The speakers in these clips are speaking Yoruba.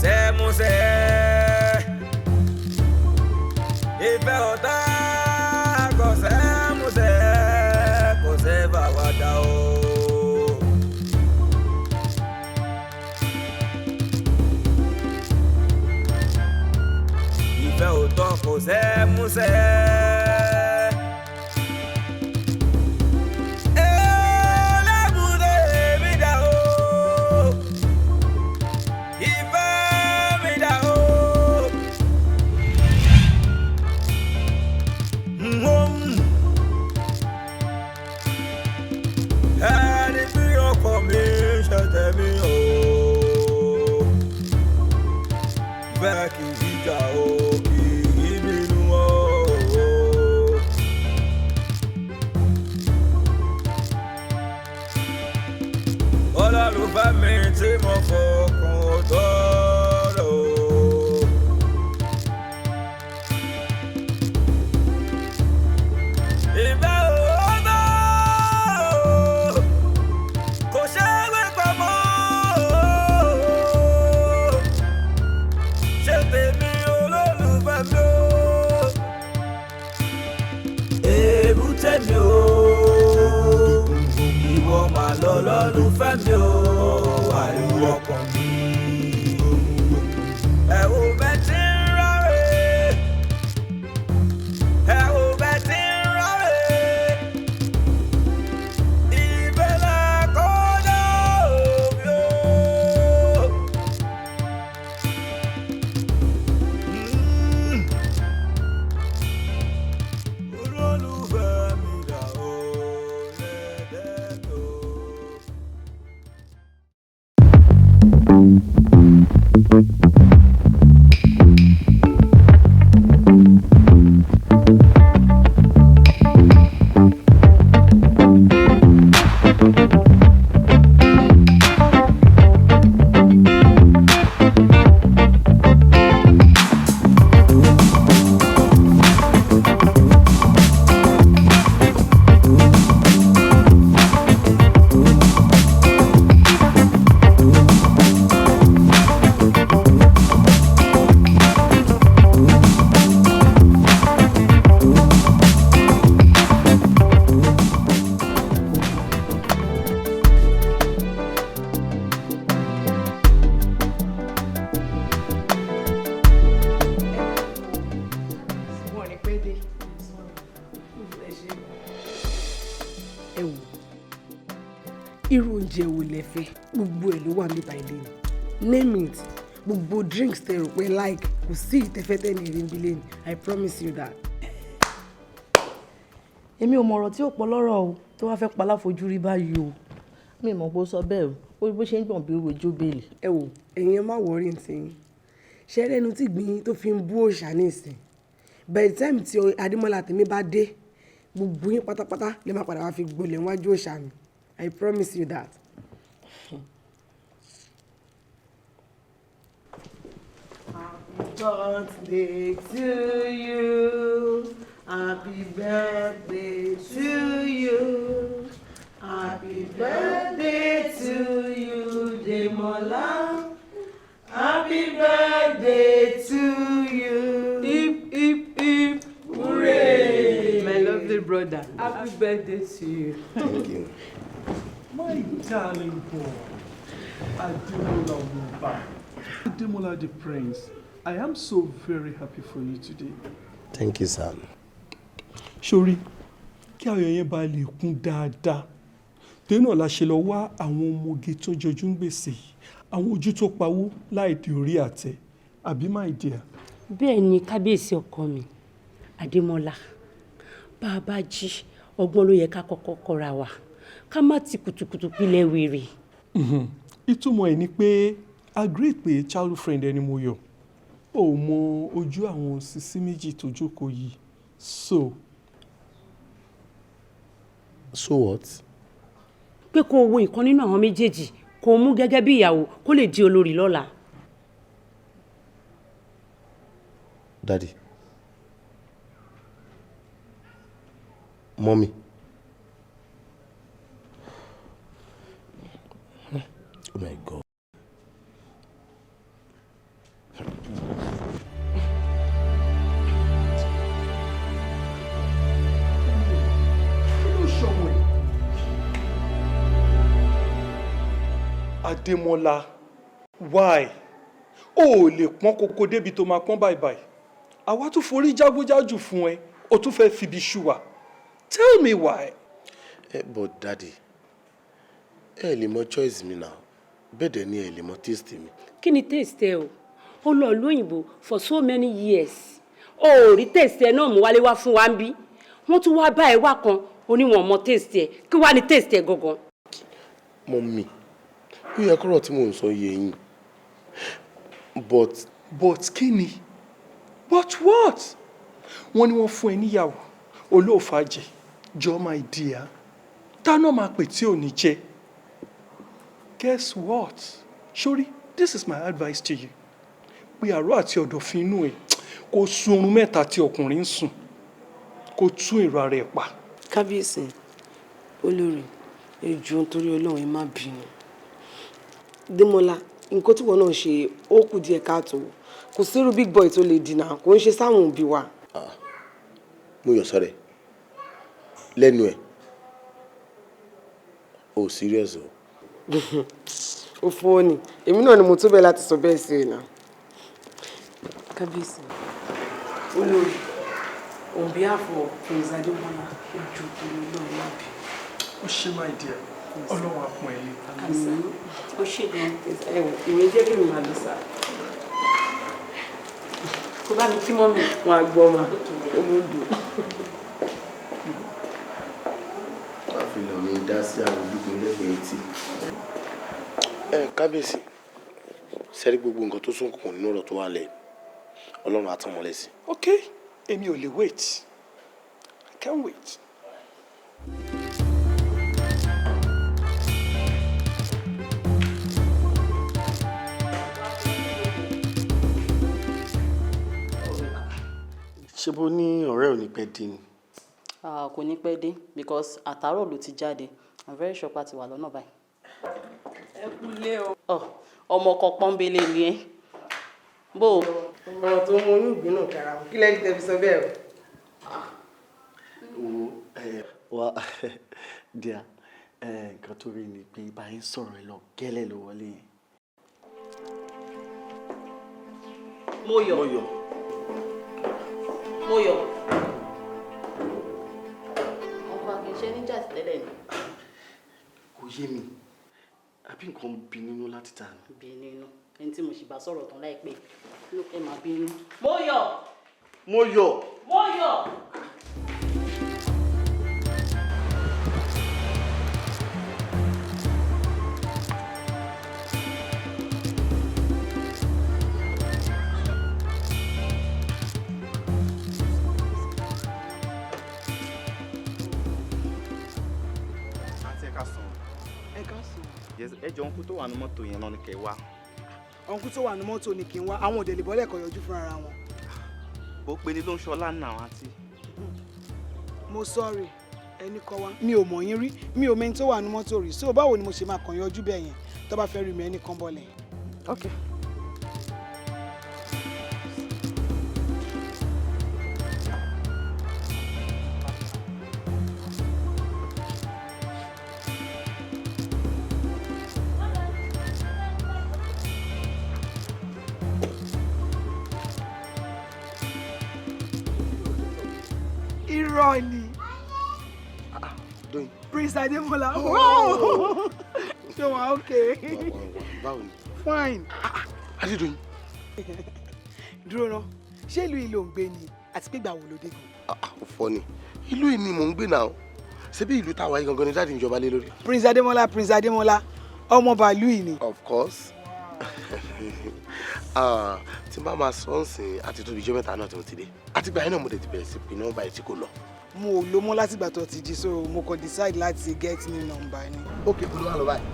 Sẹ́músẹ́. Ìfẹ́ ọ̀tá kò sẹ́músẹ́, kò sẹ́ fàwádà o. Ìfẹ́ òótọ́ kò sẹ́músẹ́. Ẹlẹ́bùrẹ́ mi dà o. Ìfẹ́ mi dà o. Ẹni bí ọkọ mi ṣe tẹ̀mí o. Ìfẹ́ kì í jà o, kì í bínú o. Olólùfẹ́ mi tí mo fọkàn tọ́rọ̀. Ìfẹ́ òótọ́ kò ṣe é gbé pamọ́. Ṣé tèmi olólùfẹ́ mi o? Èbúté mi o, ìwọ mà lọ lọ́lùfẹ́ mi o, àìwọ ọkàn mi. Ẹ̀wù bẹ́ẹ̀ tí ń rárẹ̀, ẹ̀wù bẹ́ẹ̀ tí ń rárẹ̀. Ìfẹ́ là kọjá òbí o. Olólùfẹ́ mi dà o, lẹ́dẹ̀ẹ́ o. Wọn ò ní pẹ́ dé. Ẹ wò, irú oúnjẹ wo lẹ fẹ́? Gbogbo ẹ̀ ló wà níta ilé ni. Name it. Gbogbo drinks tẹ́ rò pé like, kò sí ìtẹ́fẹ́tẹ́ ní ìrìnbí lẹ́nu. I promise you that. Èmi ò mọ ọ̀rọ̀ tí ó pọ̀ lọ́rọ̀ o tó wá fẹ́ pa láfojúrí báyìí o. Mi mọ̀ pé ó sọ bẹ́ẹ̀ o, ó bó ṣe ń gbọ̀n bí owó ijó bèèlì. Ẹ wò, ẹ̀yin ẹ má worry ntì yín. Ṣé ẹnu tí gbìn tó fi ń bú òòṣà nísìn? By the time tí Adémọ́lá tèmi bá dé, gbogbo yín pátápátá lè má padà wá fi gbolẹ̀ níwájú òòṣà mi. I promise you that. Happy birthday to you. Happy birthday to you. Happy birthday to you, Demola. Happy birthday to you. Hip, hip, hip. Hooray! My lovely brother, happy birthday to you. Thank you. My darling boy, Ademola Omoba, Ademola the prince, I am so very happy for you today. Thank you, sir. Sori, kí ayọ̀ yẹn bá lè kún dáadáa. Torí náà la ṣe lọ wá àwọn ọmọge tó jọjú ń gbèsè, àwọn ojú tó pawó láì dé orí àtẹ, àbí my dear? Bẹ́ẹ̀ ni, kábíyèsí ọkọ mi Adémọ́lá. Bá a bá jí, ọgbọ́n ló yẹ ká kọ́kọ́ kọ́ra wa, ká má ti kùtùkùtù pilẹ̀ wèrè. Ìtumọ̀ ẹ̀ ni pé agree pé childhood friend ẹni mo yọ ò mọ ojú àwọn sisi méjì tó jókòó yìí, so So what? Pé kó o wo ìkan nínú àwọn méjèèjì, kó o mú gẹ́gẹ́ bí ìyàwó, kó lè di olórí lọ́la. Daddy. Mommy. Oh my God. Adémọ́lá, why? O ò lè pọ́n koko débi tó máa pọ́n báyìí báyìí. Àwa tún forí jágbójájù fún ẹ, o tún fẹ́ fibi ṣú wa. Tell me why. Ẹ, but daddy, ẹ lè mọ choice mi now, bẹ́ẹ̀ dẹ̀ ni ẹ lè mọ taste mi. Kí ni taste ẹ o? Ó lọ ìlú òyìnbó for so many years, o ò rí taste ẹ náà mú wálé wá fún wa ń bí. Wọ́n tún wá bá ẹ wá kan oníwọ̀n mọ taste ẹ. Kí wàá ní taste ẹ gangan? Mummy, ó yẹ kọ́rọ̀ tí mò ń sọ yé yín, but. But kí ni? But what? Wọ́n ní wọ́n fún ẹ níyàwó, olóòfà jẹ. Jọ, my dear, dáná máa pè tí ò ní jẹ. Guess what? Sori, this is my advice to you, pé àárọ̀ àti ọ̀dọ̀fin inú ẹ̀ kó sun oorun 3 tí ọkùnrin ń sùn, kó tún èrò ara ẹ̀ pa. Kábíyèsí, olórí, ẹ jọ̀ọ́, nítorí Ọlọ́run, ẹ má bínú. Démọ́lá, nǹkan tí wọn náà ṣe, ó kù díẹ̀ káàtó. Kò sírú big boy tó lè dìnnà kò ń ṣe sáwọn òbí wa. Mo yọ̀ sọ́rẹ̀ lẹ́nu ẹ̀ o, serious o. Ó fọ́ ni, èmi náà ni mo tó bẹ́ẹ̀ láti sọ bẹ́ẹ̀ sí i náà. Kábíyèsí, olórí, on behalf of Prince Adémọ́lá, ẹ jọ̀ọ́, torí Ọlọ́run, má bínú. Ó ṣe, my dear, Ọlọ́run á pọ́n ẹ lé. Ó ṣe gan. Ẹ wò, ìwé jẹ́ kí mi máa lọ sá. Kó bá mi kí mummy. Wọn á gbọ́ ma, ó mú dùn. Wàá fi lọ mi dá sí àwọn ojúgun lẹ́gbẹ̀ẹ́ etí. Ẹ kábíyèsí, sẹ́rí gbogbo nǹkan tó sún kùn nínú ọ̀rọ̀ tó wà lẹ̀, Ọlọ́run á tàn mọ́lẹ̀ sí. Ok, èmi ò lè wait, I can't wait. Ṣé bó ní ọ̀rẹ́ ò ní pẹ́ dé ni? Ah, kò ní pẹ́ dé because àtàárọ̀ ló ti jáde. I'm very sure pa ti wà lọ́nà báyìí. Ẹ kúlé o. Ọ ọmọ ọkọ pọ́nbélé ni ẹ́ bó o. Ọ̀rọ̀ tó mú oyún ìgbín náà kára wọn, kí lẹ́yìn tẹ́ fi sọ bẹ́ẹ̀ o. Wo ẹ wa díà ẹ, nǹkan tó rí ni pé báyìí ń sọ̀rọ̀ ẹ lọ gẹ́lẹ́ ló wọlé yẹn. Mo yọ̀. Mo yọ̀. Mo yọ̀. Ọkọ akínṣe níjà tẹ́lẹ̀ ni. Kò yé mi, àbí nǹkan bí nínú láti ta ni. Bí nínú ẹni tí mo sì bá sọ̀rọ̀ tán láìpẹ́ ló ẹ máa bínú. Mo yọ̀. Mo yọ̀. Mo yọ̀. Àti ẹ ká sàn. Ẹ ká sùn. Yes, ẹ jọ, uncle tó wà ní mọ́tò yẹn náà ni kẹ́ wá. Uncle tó wà ní mọ́tò ni kí n wá? Àwọn òdèlè bọ́lẹ̀ kọ̀ yọjú fúnra wọn. Bó pe ni ló ń ṣọlá náà, àǹtí. Mo sorry, ẹni kọ́ wa, mi ò mọ̀ yín rí, mi ò mẹ́ni tó wà ní mọ́tò rí, so báwo ni mo ṣe máa kàn yọjú bẹ́ẹ̀ yẹn? Tó bá fẹ́ rí mi, ẹnì kan bọ́lẹ̀. Ok. Irọ́ ni. Dóyin. Prince Adémọ́lá, ṣé wàá ok? Báwo ni? Fine. Adédọ́yìn. Dúró ná, ṣé ìlú yìí ló ń gbé ni, àti pé ìgbà wo ló dé gan? Ó fọ́ ni, ìlú yìí ni mò ń gbé náà. Ṣebí ìlú táwa yìí gangan ni daddy ń jọba lé lórí. Prince Adémọ́lá, Prince Adémọ́lá, ọmọ bàálù yìí ni. Of course. Ah, tí n bá máa sọ ń sìn, àti tóbi ijọ́ 3 náà tí mo ti dé, àtìgbà yẹn náà mo dẹ̀ ti bẹ̀rẹ̀ sí pé nọ́mbà yìí tí kò lọ. Mo ò lo mọ́ látìgbà tó ti jí, so mo kàn decide láti get new number ni. Ok, olúwa lọ báyìí.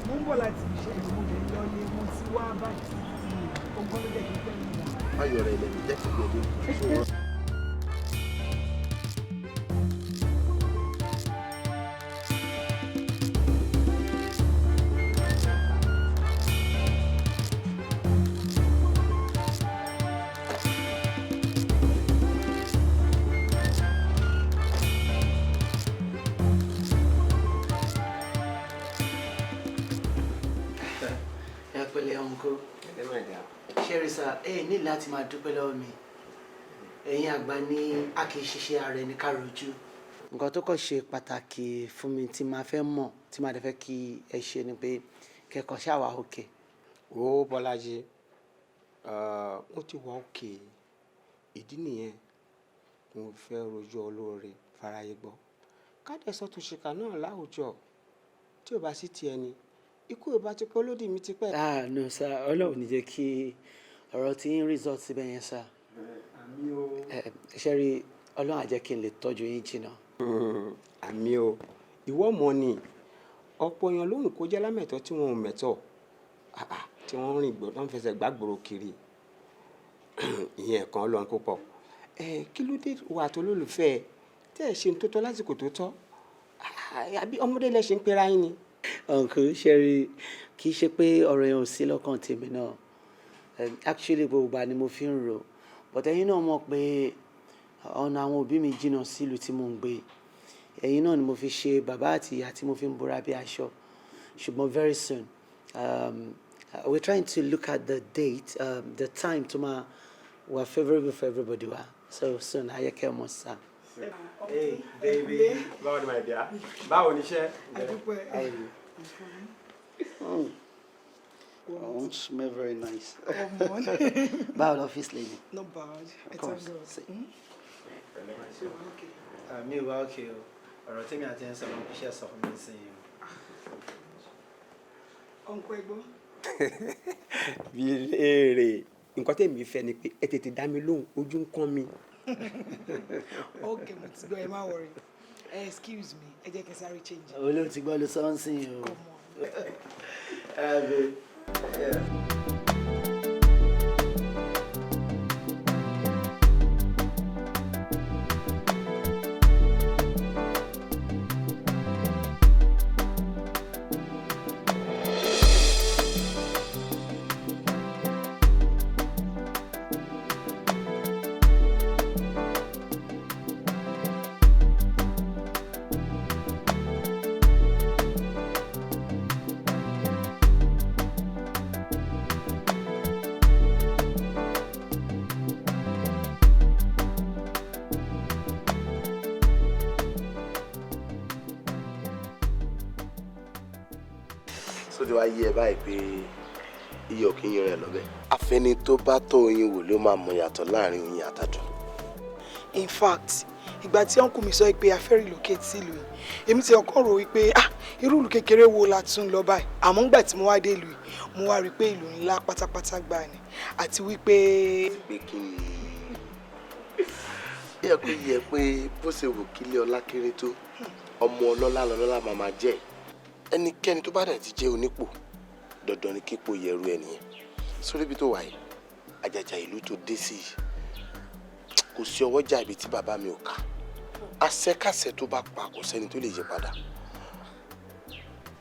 Mo ń bọ̀ láti iṣẹ́ ìlú, mo lè lọ lé, mo ti wá báyìí títí ọgbọ́n ló jẹ́ kí n pẹ́ mi wá. Má yọ ọ̀rẹ́ ilẹ̀ mi, jẹ́ kí n gbé dé. Ṣẹ́rí sá, ẹ ní láti máa dúpẹ́ lọ́wọ́ mi. Ẹ̀yin àgbà ní a kì í ṣiṣẹ́ ara ẹni ká rojú. Nǹkan tó kàn ṣe pàtàkì fún mi tí màá fẹ́ mọ̀, tí màá dẹ̀ fẹ́ kí ẹ ṣe ni pé kẹ́kọ̀ọ́ ṣáà wà òkè. Ó Bọ́lájí, ó ti wà òkè. Ìdí nìyẹn mo fẹ́ rojú olóore fáráyé gbọ́. Ká dẹ̀ sọ tòṣìkà náà láwùjọ, tí ò bá sí ti ẹni, ikú ò bá ti pẹ́ lódì mi ti pẹ́. Ah no sir, Ọlọ́run ní jẹ́ kí ọ̀rọ̀ tí ń result síbẹ̀ yẹn sir. Àmín o. Ṣé rí, Ọlọ́run á jẹ́ kí n lè tọ́jú yín jìnnà. Àmín o. Ìwọ mọ̀ ni ọ̀pọ̀ èèyàn lóhùn kó jẹ́ lámẹ̀tọ́ tí wọn ò mẹ̀tọ́, tí wọ́n ń rìn gbọ́ tó ń fẹsẹ̀ gbàgbòrò kiri. Ìyẹn kan Ọlọ́run kó pọ̀. Ẹ kí ló dé wà tó lólùfẹ́ ẹ tẹ́ ẹ ṣe ń tó tọ́ lásìkò tó tọ́? Àbí ọmọdé lẹ ṣe ń pera yín ni? Uncle, ṣẹ́rí, kì í ṣe pé ọ̀rọ̀ yẹn ò sí lọ́kàn tèmi náà. Actually, gbogbo ìgbà ni mo fi ń rò, but ẹ̀yin náà mọ̀ pé ọ̀nà àwọn òbí mi jìnnà sílùú tí mò ń gbé. Ẹ̀yin náà ni mo fi ṣe bàbá àti ìyá tí mo fi ń bora bí aṣọ. Ṣùgbọ́n very soon, we're trying to look at the date, the time to ma were favourable for everybody wa. So soon, ayẹ́kẹ́ ọmọ sá. Hey baby, báwo ni my dear? Báwo ni iṣẹ́? Àdúpẹ́. How are you? Oh, smell very nice. Ọmọ. Báwo lọ́fíìsì lè ní? Not bad. Of It's course. all good. Mi ò wá òkè o. Ọ̀rọ̀ tèmi àti ẹ̀ ń sọ̀rọ̀ iṣẹ́ sọ fún mi sí i. Uncle, ẹ gbọ́. Bí léèrè, nǹkan tèmi fẹ́ ni pé ẹ tètè dá mi lóhùn, ojú ń kán mi. Ok, mo ti gbọ́, ẹ má worry. Excuse me, ẹ jẹ́ kí n sáré change. Olóhùn ti gbọ́ ló sọ ń sìn o. Babe. Yeah. Só ti wá yé ẹ báyìí pé iyọ̀ kì í yan rẹ̀ lọ́bẹ̀? Àfẹni tó bá tọ́ oyin wò ló máa mọ yàtọ̀ láàrin oyin àtàdùn. In fact, ìgbà tí uncle mi sọ pé a fẹ́ relocate sílùú yìí, èmi ti ọkàn rò wípé, ah, irú ìlú kékeré wo la tún lọ báyìí? Àmọ́ ńgbà tí mo wá dé ìlú yìí, mo wá rí i pé ìlú ńlá pátápátá gbà ni, àti wípé. Pé kí ni? Yẹ kó yẹ pé bó ṣe wù kílé ọlá kéré tó, ọmọ ọlọ́lá lọ́lọ́lá máa máa jẹ́. Ẹnikẹ́ni tó bá dẹ̀ ti jẹ́ onípò, dandan ni kípò yẹru ẹ nìyẹn. Sórí ibi tó wà yìí, àjàjà ìlú tó dé sí yìí, kò sí ọwọ́jà ibi tí bàbá mi ò ká. Àṣẹkáṣẹ tó bá pa, kò sẹ́ni tó lè yí padà.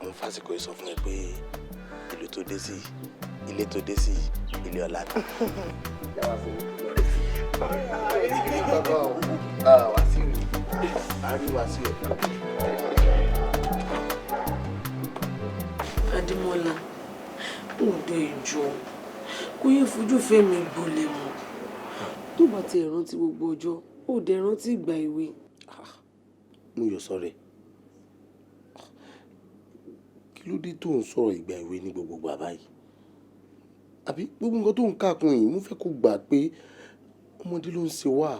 Mo ń fásìkò yìí sọ fún ẹ pé ìlú tó dé sí yìí, ilé tó dé sí yìí, ilé ọlá ni. Bàbá o, Wàsíù, a rí Wàsíù ẹ̀. Adémọ́lá, òde ìjọ kò yẹ fojú fẹ́ mi gbolẹ̀ mọ́. Tó bá ti rántí gbogbo ọjọ́, ó dẹ̀ rántí ìgbà èwe. Mú yọ sọ̀rọ̀ ẹ̀. Kí ló dé tó ń sọ̀rọ̀ ìgbà èwe ní gbogbo ìgbà báyìí? Àbí gbogbo nǹkan tó ń kàkún yìí, mo fẹ́ kó gbà pé ọmọdé ló ń ṣe wá,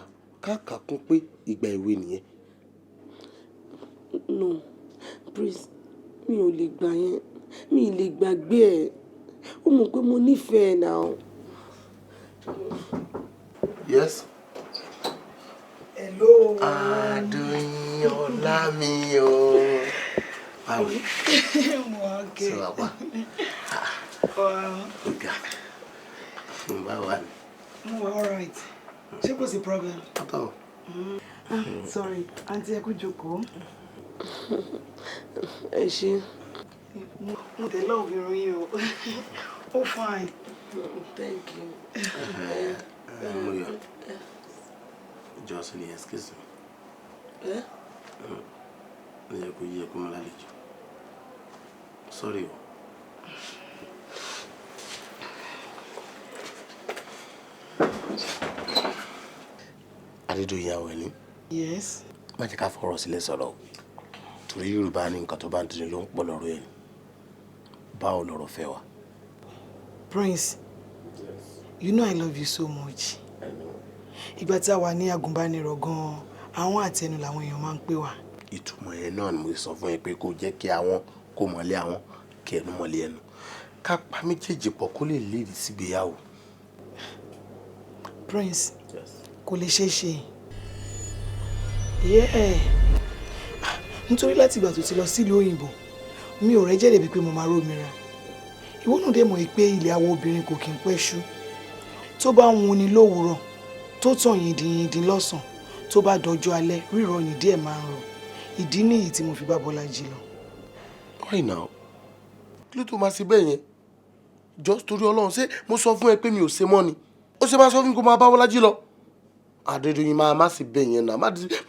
káàkàkún pé ìgbà èwe nìyẹn. No, please, mi ò lè gbà yẹn, mi ì lè gbàgbé ẹ̀. Ó mọ̀ pé mo nífẹ̀ẹ́ náà. Yes. Hello. Adóyin ọlá mi o. Báwo ni? Mo wà okay. Ṣé wàá pa? Ọ̀gá. Báwo wà ní? Mo wà alright. Ṣé kò sí problem? Ọ̀tọ̀. Ah, sorry, àǹtí, ẹ kú jókòó. Ẹ ṣé. Mo tẹ̀ love irun yín o. Ó fine. Thank you. Mo yọ. Jocelyn, excuse me. Eh? Ó yẹ kó yẹ kó mọ lálejò. Sorry o. Adédọ̀yìn Àwẹ̀ní. Yes. Má jẹ́ ká fọ̀rọ̀ sílẹ̀ sọ̀rọ̀ o, torí Yorùbá ní nǹkan tó bá ń dunni ló ń pọ̀ lọ́rọ̀ ẹ̀. Báwo lọ̀rọ̀ fẹ́ wa? Prince, you know I love you so much. Ìgbà tí a wà ní agùnbánirọ̀ gan-an, àwọn àtẹnu làwọn èèyàn máa ń pè wá. Ìtumọ̀ yẹn náà ni mo sọ fún ẹ pé kó jẹ́ kí àwọn kó mọ̀lé àwọn, kí ẹnu mọ̀lé ẹnu, ká pa méjèèjì pọ̀ kó lè léèdì sígbéyàwó. Prince, kò lè ṣeé ṣe. Yeah. Nítorí láti ìgbà tó ti lọ sílùú òyìnbó, mi ò rẹ́jẹ̀ débi pé mo máa rómìíra. Ìwọ náà dẹ̀ mọ̀ pé ilé àwọn obìnrin kò kí ń pẹ́ ṣú. Tó bá ń wuni lówùúrọ̀, tó tàn yìndínyìndín lọ́sàn-án, tó bá dọjọ́ alẹ́, rírọ̀ ní díẹ̀ máa ń rọ̀. Ìdí nìyí tí mo fi bá Bọ́lájí lọ. Why now? Kí ló tó máa ṣe bẹ́ẹ̀ yẹn? Just torí Ọlọ́run, ṣé mo sọ fún ẹ pé mi ò ṣe mọ́ ni? Ó ṣe máa sọ fún mi kó máa bá Bọ́lájí lọ. Adédọ̀yìn, máa má ṣe bẹ́ẹ̀ yẹn náà,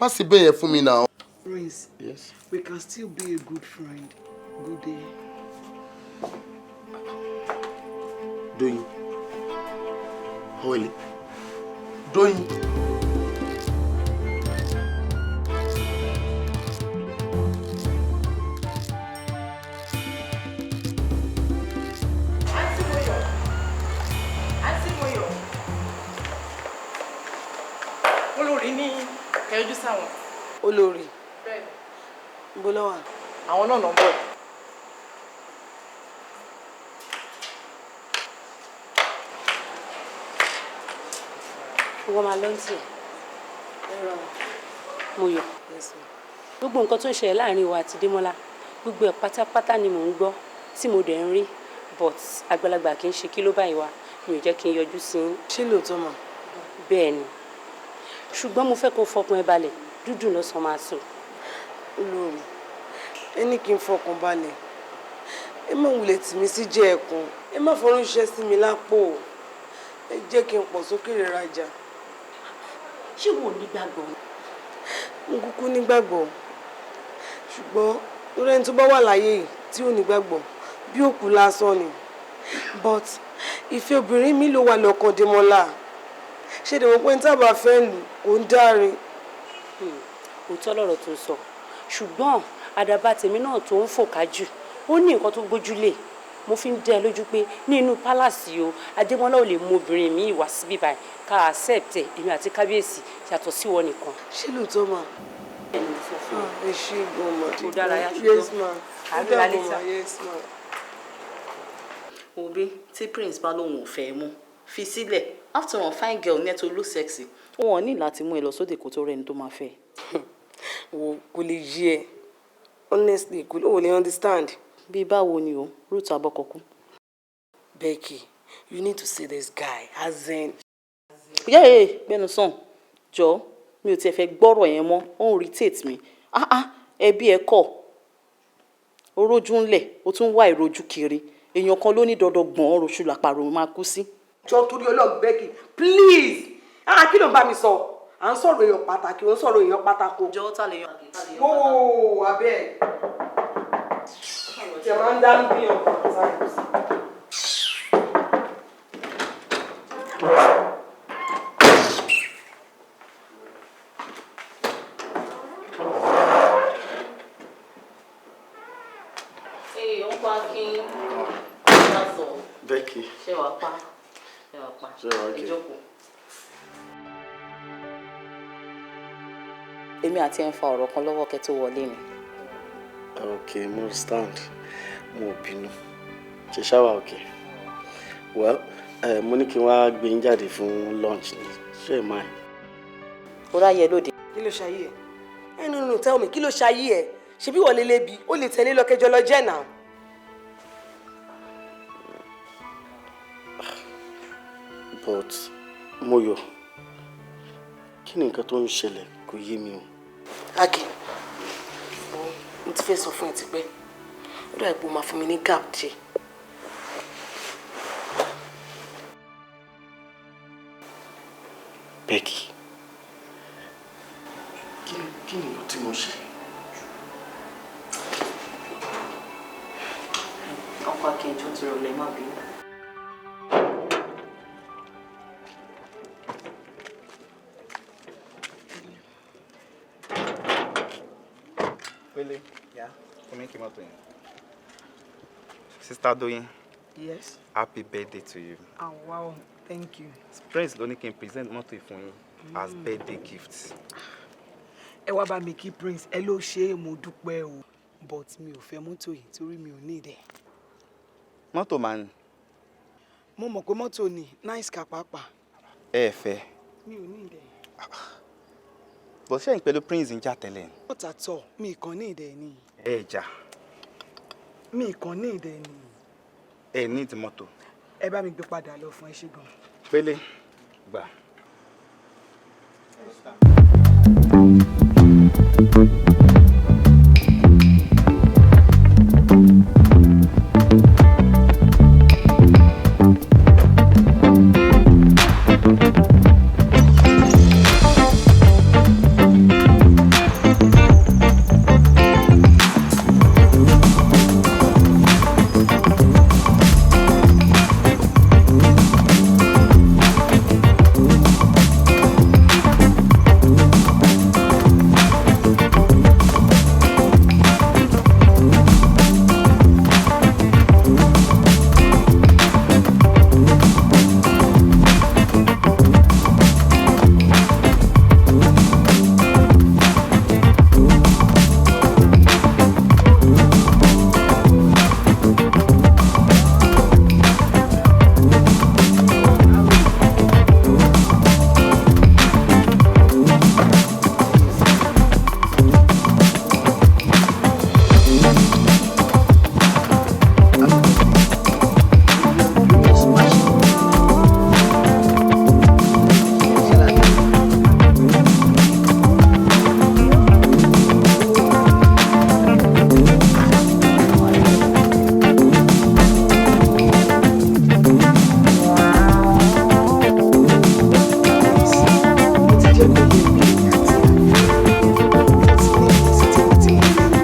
má ṣe bẹ́ẹ̀ yẹn fún mi náà. Prince, Yes. we can still be a good friend. Good day. Dóyin. Ọ̀wẹ́lẹ̀. Dóyin. Àǹtí Moyọ̀, Àǹtí Moyọ̀, olórí ní kẹjú sáwọn. Olórí, Bẹ́ẹ̀ni. níbo ló wà? Àwọn náà nà ń bọ̀. Wọ́n máa lọ sí ẹ̀. Moyọ̀, gbogbo nǹkan tó ń ṣẹlẹ̀ láàrin wa àti Démọ́lá, gbogbo ẹ̀ pátápátá ni mò ń gbọ́ tí mo dẹ̀ ń rí, but àgbàlagbà kì í ṣe kí ló báyìí wá, mi ò jẹ́ kí n yọjú sí i. Ṣé lóòótọ́ mà? Bẹ́ẹ̀ ni, ṣùgbọ́n mo fẹ́ kó fọkàn ẹ balẹ̀, dúdùn lọ́sàn-án máa sùn. Olórí, ẹ ní kí n fọkàn balẹ̀. Ẹ má wulẹ̀ tì mí sí jẹ́ ẹ̀kún. Ẹ má fọrún ṣiṣẹ́ sí mi lápò. Ẹ jẹ́ kí n pọ̀ sókè rẹ̀ rajà. Ṣé wo ò ní gbàgbọ́? Mo kúkú nígbàgbọ́, ṣùgbọ́n lórí ẹni tó bá wà láyé yìí tí ò nígbàgbọ́, bí òkú lásán ni. But ìfẹ́ obìnrin mi ló wà lọ́kàn Démọ́lá. Ṣé dèmọ́ pé ní tábà fẹ́ lù kò ń dáre? Òótọ́ lọ̀rọ̀ tó sọ, ṣùgbọ́n àdàbà tèmi náà tó ń fò kájù, ó ní nǹkan tó gbójúlé. Mo fi ń dẹ́ ẹ lójú pé ní inú pálásì o, Adémọ́lá ò lè mú obìnrin mi wá síbí báyìí ká accept ẹ̀, èmi àti kábíyèsí, yàtọ̀ sí wọn nìkan. Ṣé lóòótọ́ mà? Ẹ ṣé gan ma. Mo dárayá ṣùgbọ́n. Yes ma. Àá Ó ríra dàbọ̀ ma. later. Yes ma. Òbí tí Prince bá lóun ò fẹ́ mú fi sílẹ̀. After all, fine girl ní ẹ tó look sexy. Wọn ò ní láti mú ẹ lọ sóde kó tó rẹni tó máa fẹ́. Wo, kò lè yé ẹ, honestly, kò ò lè understand. Bí báwo ni o, Ruth abọ́kọ̀kú? Becky, you need to see this guy, as in. Yẹ́ẹ̀, gbẹ́nu sàn jọ, mi ò tiẹ̀ fẹ́ gbọ́rọ̀ yẹn mọ́, ó ń irritate mi. Ah ah, ẹbí ẹ kọ̀ orójú ńlẹ̀, ó tún wá ìrojú kiri. Èèyàn kan ló ní dandan gbọ̀n ọ́n roṣù làpàrọ̀ máa kú sí. Jọ, torí Ọlọ́run, Becky, please. Ah, kí ló ń bá mi sọ? À ń sọ̀rọ̀ èèyàn pàtàkì, ò ń sọ̀rọ̀ èèyàn pátákó. Jọ, ta lè yan? Whoa, abeg. Tí a máa ń dá bí ọkọ̀ times. Ee, ó pa kí n sọ. Becky. Ṣé wàá pa? Ṣé wàá pa? Ṣé wàá okay? Ẹ jókòó. Èmi àti ẹ̀ ń fa ọ̀rọ̀ kan lọ́wọ́ kẹ́ tó wọlé ni. Ok, mo stand, mo ò bínú. Ṣe ṣáwà? Ok, well, mo ní kí n wá gbé yín jáde fún lunch ni, ṣé ẹ máa. Ó ráyè lóde. Kí ló ṣayé ẹ? Ẹ no, no, tell me, kí ló ṣayé ẹ? Ṣebí wọ́n lè lébi, ó lè tẹ̀lé lọ kẹjọ lọ jẹ́ náà. But Moyo, kí ni nǹkan tó ń ṣẹlẹ̀? Kò yé mi o. Akin, mo ti fẹ́ sọ fún ẹ tipẹ́. Ó dàbí pé o máa fún mi ní gap díẹ̀. Becky, kí ni nǹkan tí mo ṣe? Ọkọ Akin, tó ti rọlẹ̀, má bínú. Pélé. Fún mi kí mọ́tò yẹn. Sister Doyin. Yes. Happy birthday to you. Oh, wow. Thank you. Prince ló ní kí n present mọ́tò yìí fún yín as birthday gift. Ẹ wá bá mi kí Prince, ẹ ló ṣe é, mo dúpẹ́ o. But mi ò fẹ́ mọ́tò yìí torí mi ò ní ìdẹ. Mọ́tò máa ń. Mo mọ̀ pé mọ́tò ni nice car pàápàá. Ẹ fẹ́. Mi ò ní ìdẹ. Bó ṣe ń pẹ̀lú Prince ń jà tẹ́lẹ̀ ni. Not at all, mi kàn ní ìdẹ ni. Ẹ jà. Mi kàn ní ìdẹ ni. Ẹ ní ìdí mọ́tò. Ẹ bá mi gbé padà lọ fún ẹ ṣé gan. Pélé gbà.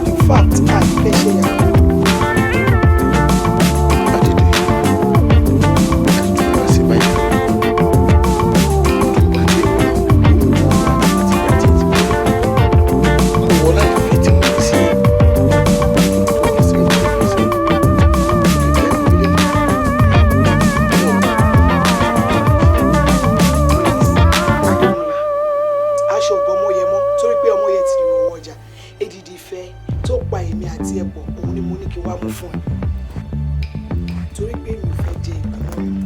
In fact, a lè fẹ́ ṣe ìyàwó. Aṣọ òbọ ọmọyẹ mọ́ torí pé ọmọyẹ ti rí owó ọjà. Èdìdì ìfẹ́ tó pa èmi àti ẹ̀ pọ̀ òun ni mo ní kí n wá mú fún ẹ. Torí pé mi ò fẹ́ jẹ ìgbà mọ́ mi.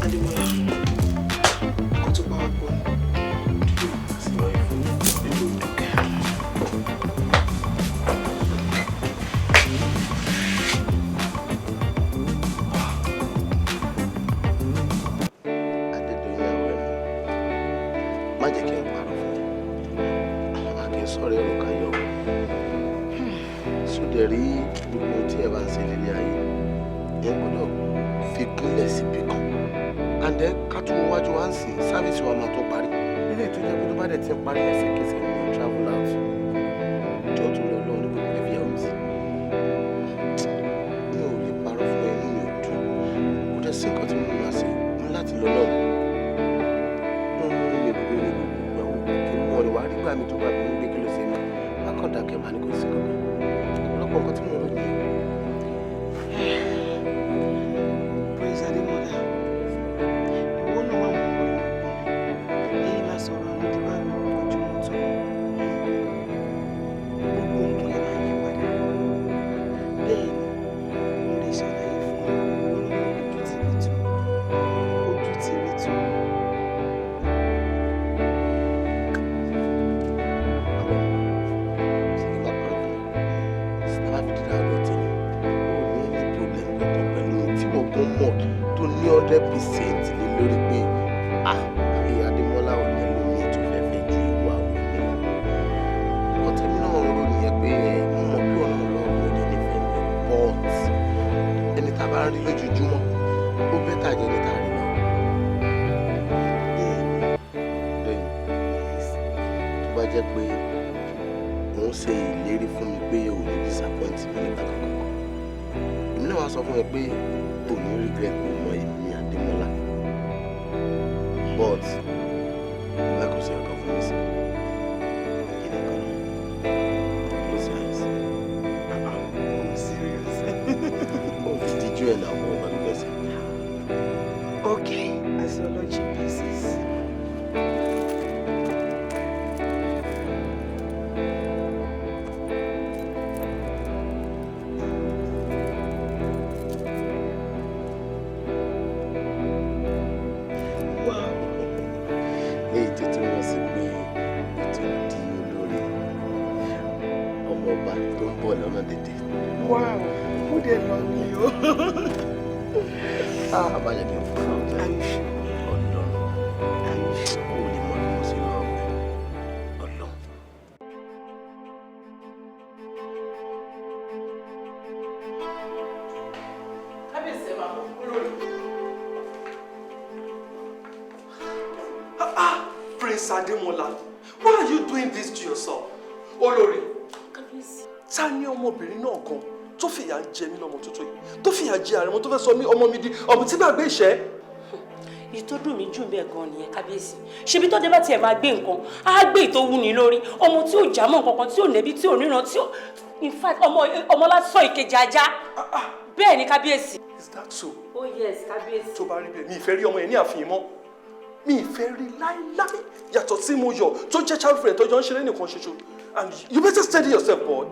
Adémọ́lá, nǹkan tó pa wá pọ̀ ni. Adédoyin àwọn ẹ̀mí má jẹ́ kí n parọ́ fún ẹ, a kì í sọ̀rọ̀ èrò ká yọ sódẹ̀ rí gbogbo ohun tí ẹ bá ń ṣe nílé ayé, ẹ gbọ́dọ̀ fi gúnlẹ̀ síbi kan and then ká tún wájú wá ń sìn sáfíìsì wa máa tó parí nílé tó jẹ́ pé tó bá dẹ̀ ti ń parí ẹsẹ̀kẹsẹ̀ ni mo travel out. Jọ tó lọ lọ́wọ́ níbo ni mo fi yàwó mi sí? Mi ò lè parọ́ fún ẹ, inú mi ò dùn, kò dẹ̀ sí nǹkan tí mo máa ṣe, mo ní láti lọ náà. Mo mú mi gbogbo ní gbogbo àwọn kí n mọ̀ wá rí gbà mí tó bá mi ń gbé kí ló ṣe mí má kàn dákẹ́, má ní kò sí kankan. Ọ̀pọ̀lọpọ̀ nǹkan tí mo rò nìyẹn. Prince Adémọ́lá, ìwọ náà wà mọ̀ ọ́ èyí la sọ̀rọ̀ ní dìbà mi ojú mọ́tò. Gbogbo nǹkan lè máa yí padà. Bẹ́ẹ̀ ni, mo lè ṣàlàyé fún ọ, ìwọ náà mọ̀ ojú ti rí tó. Ojú ti rí tó. Mọ̀ tó ní 100% lé lórí pé ah, ayé Adémọ́lá ò lẹ́nu mi tó fẹ́ fẹ́ ju ìwà òwe mi lọ. Nǹkan tẹ́mi náà ń rò nìyẹn pé mo mọ̀ pé ọ̀nà lọ́wọ́ mi ò dé nífẹ̀ẹ́ mi, but ẹni tá a bá ń rí lójoojúmọ́ ó bẹ́tà jẹ́ ẹni tá a rí lọ. Lẹ́yìn tó bá jẹ́ pé òun ṣe ìlérí fún mi pé òun ní disappoint mi nígbà kankan, èmi náà wá sọ fún ẹ pé ò ní regret pé mo èmi Adémọ́lá. But mo fẹ́ kó ṣe nǹkan fún mi sí. Kí ni nǹkan náà? Close your eyes. Oh, serious? Ó fi díjú ẹ̀ náà mọ́ ọ̀gá tó fẹ́ ṣe. Okay, as your lordship pleases. Wow. Léyìí tó túmọ̀ sí pé o tún di olórí ọmọọba tó ń bọ̀ lọ́nà dédé. Wow, mo dẹ̀ lọ ní o. Abájọ kí n fún ọ jẹ Ọlọ́run, o lè mọ bí mo ṣe lọ ọbẹ Ọlọ́run. Kábíyèsí, ẹ máa bọ̀, olórí. Prince Ademola, why are you doing this to yourself? Olórí, ta ni ọmọbìnrin náà gan tó fìyà ń jẹ mí lọ́mọ tó tó yìí, tó fìyà jẹ àrẹ̀mọ, tó fẹ́ sọ mí ọmọ mi di ọmọ tí gbàgbé ìṣẹ́? Èyí tó dùn mí jù bẹ́ẹ̀ gan nìyẹn, kábíyèsí. Ṣebí tó dé bá tiẹ̀ máa gbé nǹkan, á gbé ìtò wú ni lórí ọmọ tí ò já mọ́ nǹkan kan, tí ò nẹ́bí, tí ò níran, tí ò, in fact, ọmọ ọmọ lásán, ìkejì ajá bẹ́ẹ̀ ni, kábíyèsí. Is that so? Oh yes, kábíyèsí. Tó bá rí bẹ́ẹ̀, mi ì fẹ́ rí ọmọ yẹn ní ààfin mọ́, mi ì fẹ́ rí láíláí, yàtọ̀ sí mo yọ̀ tó jẹ́ child friend tó jọ ń ṣeré nìkan ṣoṣo. And you better steady yourself, boy.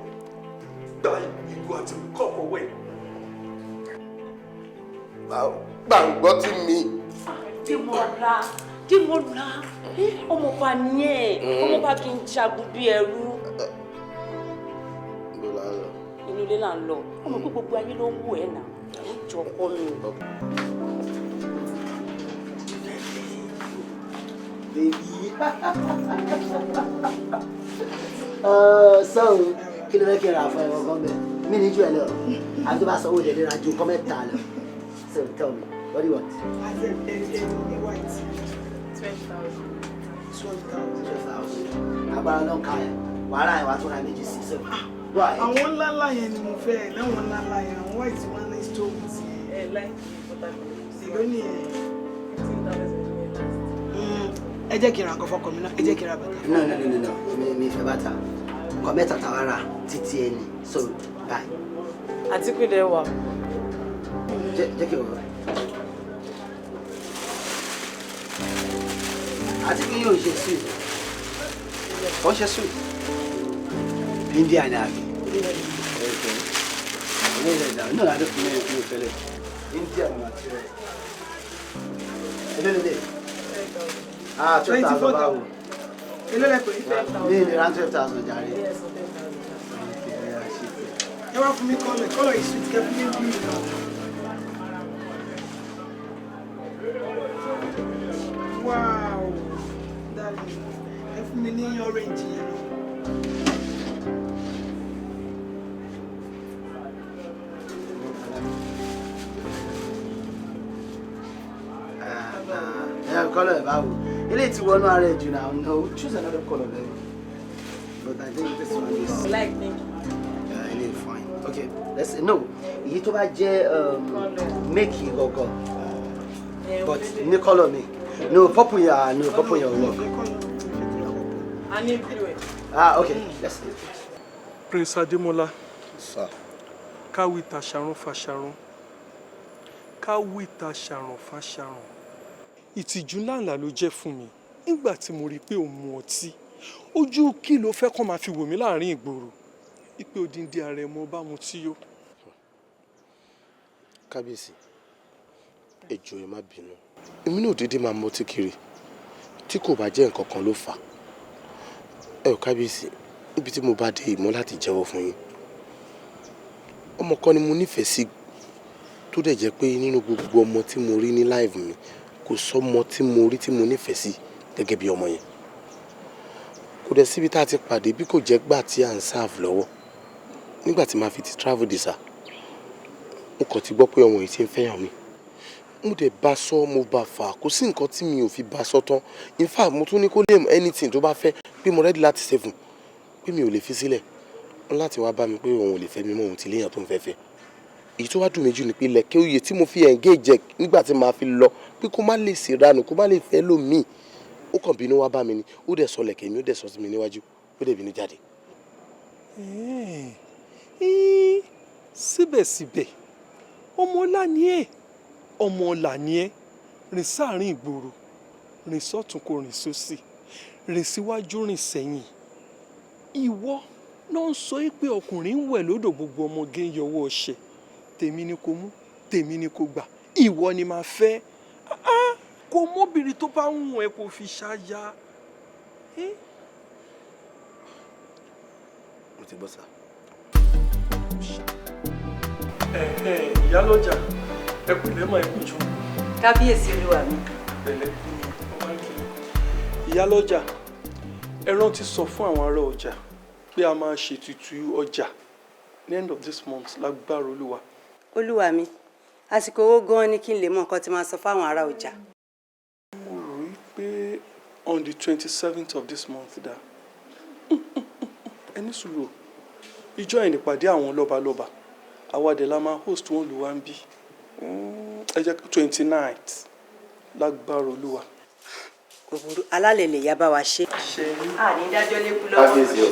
Gba ìgò àti kọ́ọ̀pù ọwọ́ ẹ̀. Gbàǹgbọ́ tí mi. Dèmọ̀lá, Dèmọ̀lá, ọmọọba nìyẹn. Ọmọọba kì í jagun bí ẹrú. Ibo la ń lọ? Inú ilé là ń lọ. Ọmọ pé gbogbo ayé ló ń wò ẹ́ nà ó jọ ọkọ mi. Baby. So, kí ló fẹ́ kí n rà fún ẹ gangan bẹ́ẹ̀? Mi ní jù ẹ lọ. Àbí tó bá sanwó lè ra ju nǹkan mẹ́ta lọ. So, tell me, what do you want? As a white. 12,000. 12,000. 12,000. Agbára náà ká ẹ̀. Wàhálà ẹ̀ wàá tún ra méjì sí. So, go ahead. Àwọn ńláńlá yẹn ni mo fẹ́, láwọn ńláńlá yẹn, àwọn white wọn ní stones yẹn. Ẹ láìkí bọ́tà. Èló ni ẹ? 15,000 ní last. Ẹ jẹ́ kí n ra nǹkan fọkàn mi náà, ẹ jẹ́ kí n ra bàtà. No, no, no, no, no. Mi fẹ́ bàtà. Nǹkan mẹ́ta tàwa rà títí ẹni. So, bye. Àtìkù dẹ̀ wà. Jẹ́ kí n wọ̀. Àti kí yóò ṣe suit. Ó ṣe suit. India ni àbí? Okay. Ilé ilẹ̀ ìdáwọ̀ náà ládùn fún mi mi ò fẹ́lẹ̀. India ni màá ti rẹ̀. Ilé ilé. Ah, 12,000 báwo? Èló lẹ pè é? Mi ní ra 12,000 jàre. Ẹ wá fún mi colour, colour yìí sweet, kẹ́ fún mi blue náà. Wow, darling, ẹ fún mi ní orange yẹn náà. Ẹ colour ẹ̀ báwo? Ilé tí wọnú ara ẹ̀ jù náà. No, choose another colour, baby. But I think this one is. Like pink. Ilé fine. Okay, let's say no. Èyí tó bá jẹ́ make gangan. But ní colour mi. No, purple yẹn, no, purple yẹn ò work. A ní blue ẹ̀. Ah, okay, let's see. Prince Ademola. Sir. Káwí ta ṣàrùn fa ṣàrùn. Káwí ta ṣàrùn fa ṣàrùn. Ìtìjú ńláńlá ló jẹ́ fún mi nígbà tí mo rí i pé òun mu ọtí. Ojú kí ló fẹ́ kọ́ máa fi wò mí láàrin ìgboro? Ipe odindi àrẹ̀mọ bá mu tí yó. Kábíyèsí, ẹ jọ̀ọ́, ẹ má bínú. Èmi náà dédé máa mọtí kiri tí kò bá jẹ́ nǹkan kan ló fà á. Ẹ ò kábíyèsí, níbi tí mo bá dé ìmọ̀ láti jẹ́wọ́ fún yín, ọmọ kan ni mo nífẹ̀ẹ́ sí, tó dẹ̀ jẹ́ pé nínú gbogbo ọmọ tí mo rí ní life mi, kò sọ́mọ tí mo rí tí mo nífẹ̀ẹ́ sí gẹ́gẹ́ bí ọmọ yẹn. Kò dẹ̀ síbi tá a ti pàdé bí kò jẹ́ gbà tí à ń serve lọ́wọ́. Nígbà tí màá fi ti travel dé sà, mo kàn ti gbọ́ pé ọmọ yìí ti ń fẹ́yàn mi. Mo dẹ̀ bá sọ, mo bá fà, kò sí nǹkan tí mi ò fi bá sọ tán. In fact, mo tún ní kó lè anything tó bá fẹ́ pé mo ready láti ṣe fún, pé mi ò lè fi sílẹ̀. Wọ́n láti wá bá mi pé òun ò lè fẹ́ mi mọ́, òun ti léèyàn tó ń fẹ́ fẹ́. Èyí tó wá dùn mí jù ni pé ilẹ̀kẹ̀ oyè tí mo fi engage ẹ̀ nígbà tí màá fi lọ, pé kó má lè ṣèranù, kó má lè fẹ́ lómìn, ó kàn bínú wá bá mi ni. Ó dẹ̀ sọ lẹ̀kẹ̀ mi, ó dẹ̀ sọ sí mi níwájú, ó dẹ̀ bínú jáde. Síbẹ̀síbẹ̀, ọmọ ọlá ni ẹ́, ọmọ ọlà ni ẹ́. Rìn sáàrin ìgboro, rìn sọ́tún, kò rìn sósì, rìn síwájú, rìn sẹ́yìn. Ìwọ náà ń sọ pé ọkùnrin ń wẹ̀ lódò, gbogbo ọmọge ń yọwọ́ ọṣẹ. Tèmi ni kò mú, tèmi ni kò gbà, ìwọ ni màá fẹ́. Kò mọ́bìnrin tó bá ń wùn ẹ́ kó fi ṣáyà. Mo ti gbọ́, sir. Ìyálọ́jà, ẹ pẹ̀lẹ́ mà, ẹ kú jù. Kábíyèsí, olúwa mi. Pẹ̀lẹ́, ọba ń kí ìyálọ́jà. Ẹ rántí sọ fún àwọn ará ọjà pé a máa ṣètùtù ọjà ní end of this month, lágbára Olúwa. Olúwa mi, àsìkò owó gan-an ni kí n lè mọ nǹkan tí máa sọ fáwọn ará ọjà. Mo rò wí pé on the 27th of this month dá. Ẹni sùúrù o, ìjọ yẹn nípàdé àwọn lọ́balọ́ba, àwa dẹ̀ la máa host wọn lù wá ń bí. Ẹ jẹ́ 29th, lágbára Olúwa. Kò burú, alálẹ̀ lè yá bá wa ṣe. A ní dájọ́ lékú lọ́wọ́. Kábíyèsí o.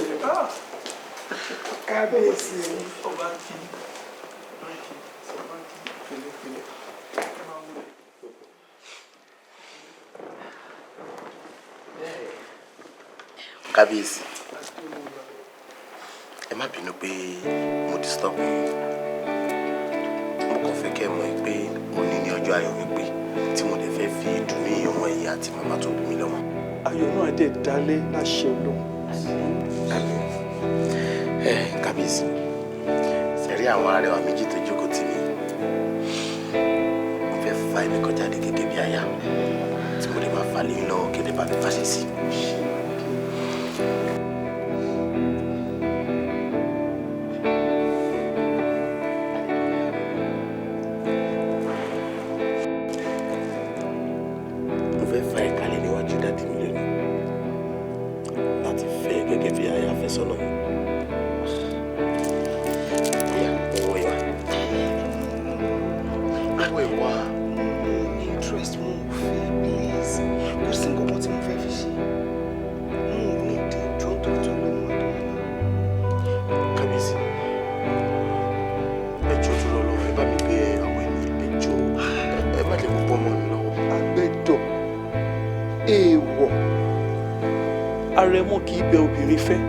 Kábíyèsí o. Ọba ń kí, ọba ń kí, ọba ń kí, pẹ̀lẹ́pẹ̀lẹ́, ẹ máa wọlé. Kábíyèsí, ẹ má bínú pé mo disturb yín. Mo kàn fẹ́ kẹ́ ẹ mọ̀ pé òní ní ọjọ́ ayọ̀ mi pé tí mo lè fẹ́ fi ìdùnnú ìyọ̀wọ̀n ẹ̀yìn àti màmá tó bí mi lọ́mọ. Ayọ̀ náà dẹ̀ dálé láṣẹ Ọlọ́run. Àmín. Ẹ kábíyèsí, sẹ̀rí àwọn arẹwà méjì tó jókòó tì mí, mo fẹ́ fa ẹnì kan jáde gẹ́gẹ́ bí aya tí mo lè máa fà lé yín lọ́wọ́ kí lè bá mi fàṣẹ sí. Mo fẹ́ fa ẹ̀ kalẹ̀ níwájú daddy mi lónìí láti fẹ́ gẹ́gẹ́ bí aya àfẹ́sọ́nà mi. Bóyá owó ìwà. Owó ìwà. Mo ní interest, mo ò fẹ́, please. Kò sí nǹkan kan tí mo fẹ́ fi ṣe. Mo ò ní ìdí ìjọ tó tó lọ́wọ́ àdúrà. Kábíyèsí, ẹ jọ̀ọ́, tó lọ lọ́wọ́, ẹ bá mi bẹ̀ àwọn ènìyàn, ẹ jọ̀ọ́, ẹ má jẹ́ kó bọ́ ọmọ mi lọ́wọ́. Àgbẹ̀dọ̀, èèwọ̀, àrẹ̀mọ kì í bẹ obìnrin fẹ́.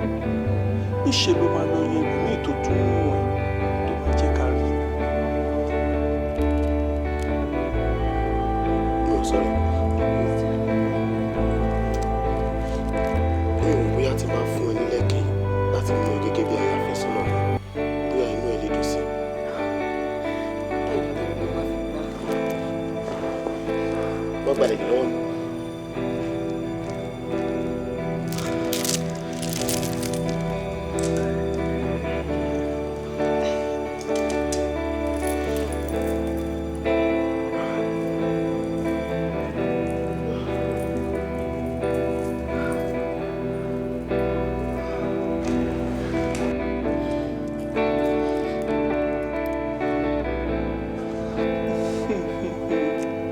Níṣẹ́ ló máa lọ yan ẹlòmíì tó tún mú ẹ tó máa jẹ́ ká rí. Mi ò sọ̀rọ̀. Mi ò bóyá tí máa fún ẹ nílẹ̀kẹ̀ láti mú ẹ gẹ́gẹ́ bí aya àfẹ́sọ́nà mi, bóyá inú ẹ lè dùn sí. Wọ́n gbalẹ̀ lọ́wọ́ mi.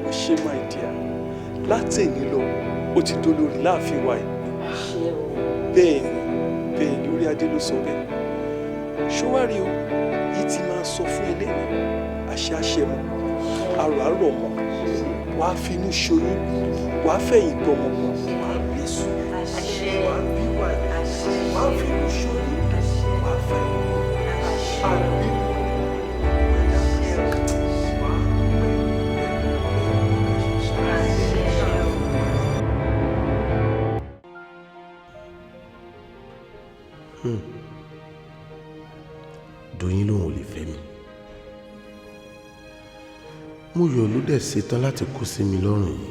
Ó ṣe, my dear, látẹ̀ní lọ, ó ti dólórí láàfin wa yìí. Bẹ́ẹ̀ ni, bẹ́ẹ̀ ni, orí adé ló sọ bẹ́ẹ̀. Ṣọwárí o, yìí ti máa sọ fún eléyìí, àṣẹ àṣẹ mọ́, àrò àrò mọ́, wàá finú ṣoyún, wàá fẹ̀yìn gbọmọ, wàá bí sùn, wàá bí wàyà, wàá finú ṣoyún, wàá fẹ̀yìn àbí. Doyin lòun ò lè fẹ́ mi. Múyọ̀ ló dẹ̀ ṣetán láti kó sí mi lọ́rùn yìí.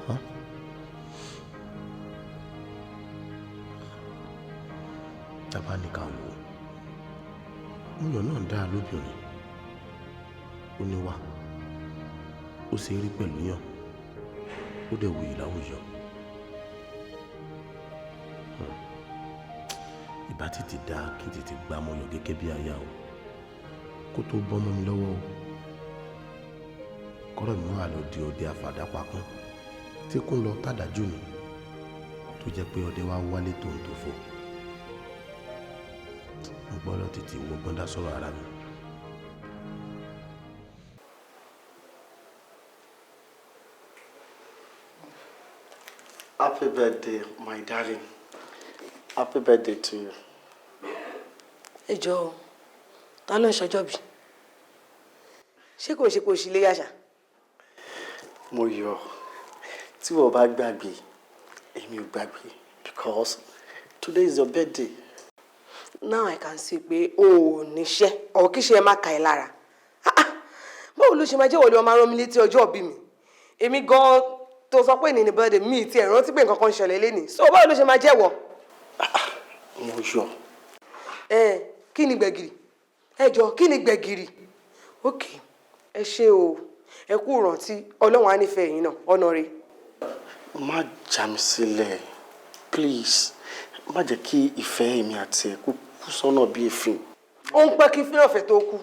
Huh? Tábà ní ká wò ó, Múyọ̀ náà dáa lóbìnrin, ó níwà, ó ṣe é rí pẹ̀lú yàn, ó dẹ̀ wuyì láwùjọ. Ìbá tètè dáa kí n tètè gbá Mọ́yọ̀ gẹ́gẹ́ bí aya o, kó tó bọ́ mọ́ mi lọ́wọ́ o, kọ́rọ̀ mi wà lọ di ọdẹ àfàdápakún tí kún lọ tàdájú mi, tó jẹ́ pé ọdẹ wa wálé tòun tó fò. Mo gbọ́dọ̀ tètè wọgbọ́n dá sọ̀rọ̀ ara mi. Happy birthday, my darling. Happy birthday to you. Ẹ jọ̀ọ́, ta ló ń ṣọjọ́ bí? Ṣé kò ṣe kò sí ilé yàṣà? Mo yọ̀. Tí wọ́n bá gbàgbé, èmi ò gbàgbé, because today is your birthday. Now I can see pé o ò níṣẹ́ ọ̀ kí ṣe ẹ má ka ẹ lára. Ah, ah, báwo ló ṣe máa jẹ́ wọlé ọmọ arán mi létí ọjọ́ ìbí mi? Èmi gan-an tó sọ pé ní birthday mi ti ẹ̀ rántí pé nǹkan kan ṣẹlẹ̀ lénìí, so báwo ló ṣe máa jẹ́wọ́? Mo yọ̀. Ẹ kí ni gbẹ̀gìrì? Ẹ jọ, kí ni gbẹ̀gìrì? Ok, ẹ ṣé o, ẹ kú ìrántí. Ọlọ́run á nífẹ̀ẹ́ yín náà, ọ̀nà rẹ̀. Má já mi sílẹ̀, please. Má jẹ́ kí ìfẹ́ èmi àti ẹ̀ kú kú sọ́nà bí èéfín. Ó ń pẹ́ kí fílọ̀fẹ́ tó kú,